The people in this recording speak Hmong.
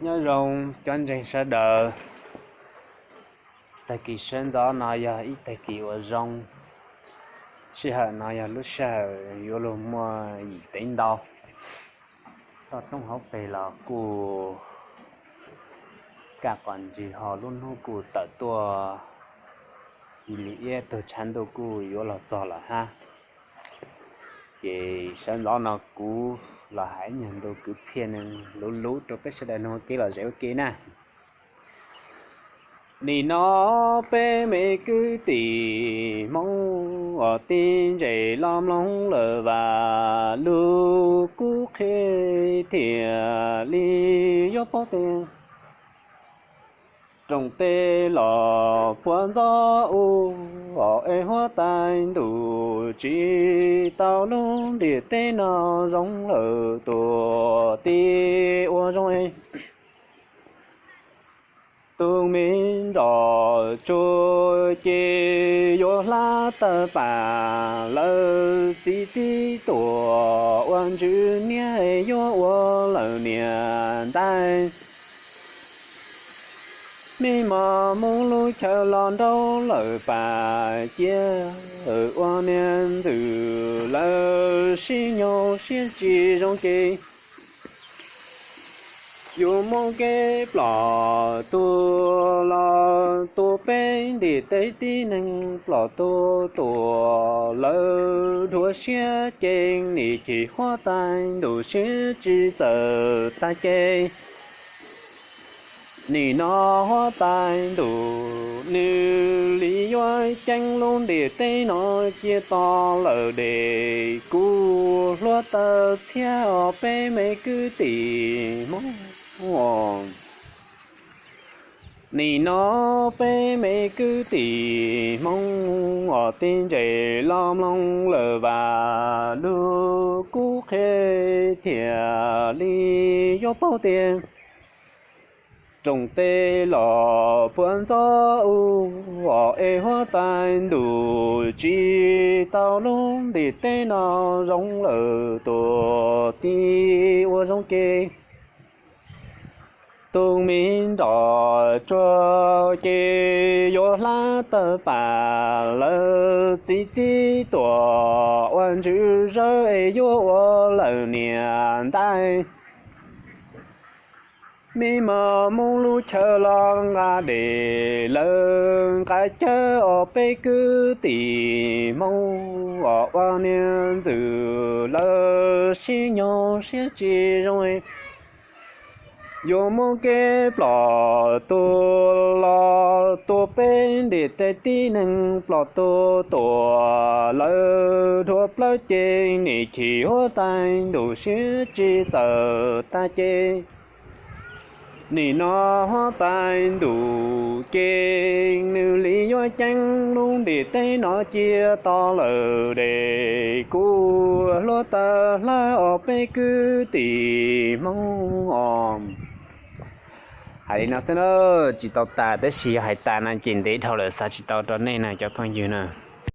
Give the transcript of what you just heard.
Nyob zoo cov ntseeg sawv daws. Tag kis sawv ntxov no yog ib tag kis uas zoo. Sij hawm no yog lub sij hawm yuav luag muaj yim teev ntau. Toj roob hauv pes los kuj kaj qos ntsig, ho lub hnub kuj tawm tuaj, ib li iab tug tshav ntuj kuj yuav los txog lawm hab. Ces sawv ntxov no kuv los hais nyuag ntu kwv txhiaj neeg luv luv rau peb sawv daws mloog ua ke lom zem ua ke na. Nim no peb me kwv tij Hmoob uas tib ntses los mloog lawm, vam lug kuv qhia thiaj li yuav paub tias rooj teb los puag ntxov ub, es huab tais ntuj tsis tau lub ntiaj teb no zoo lawm, tuam tij ua zoo es tus me nroj tsuag ces yuav hlab tawg pam, lawv txi txiv tuam ua ntswg niag, yuav ua lawm niam ntais. Me mos mus lub chaw los nraug lawm pam, cia ua niag ntxwg lawv sib nyoog siab tsis zoo ces yuav muab kev plom tuag los tuag, peb ntiaj teb tib neeg plom tuag tuam, lawv dhuav siab ces nim chim huab tais ntuj siab tsis txawm tag ces nim no huab tais ntuj nws li yuav ceeb lub ntiaj teb no cia to lawm deb, kuv hluav taws txhiab os peb me kwv tij Hmoob. Nim no peb me kwv tij Hmoob uas tib ntses los mloog lawm, vam lug kuv qhia thiaj li yuav paub tias rooj teb los puag ntxov ub, es huab tais ntuj tsis tau lub ntiaj teb no zoo lawm, tuam tij ua zoo ces tus me nroj tsuag ces yuav hlab tawg pam, lawv txi txiv tuam ua ntswg zawg es yuav ua lawm niam ntais. Me mos mus lub chaw los nqa dej, lawv nqa cawv os peb kwv tij Hmoob, ua niag ntxwg lawv sib nyoog siab tsis zoo, yuav muab kev plom tuag los tuag, peb ntiaj teb tib neeg plom tuag tuam, lawv dhuav plawv ces nim chim huab tais ntuj siab tsis txawm tag ces nim no huab tais ntuj ces nws li yuav ceeb lub ntiaj teb no cia to lawm deb, kuv hluav taws hlawv os peb kwv tij Hmoob os. Hais li no xwb na, tsis tau tas tab sis yog hais tas no ces ntev dhau lawm xa tsis tau rau nej na cov phooj ywg na.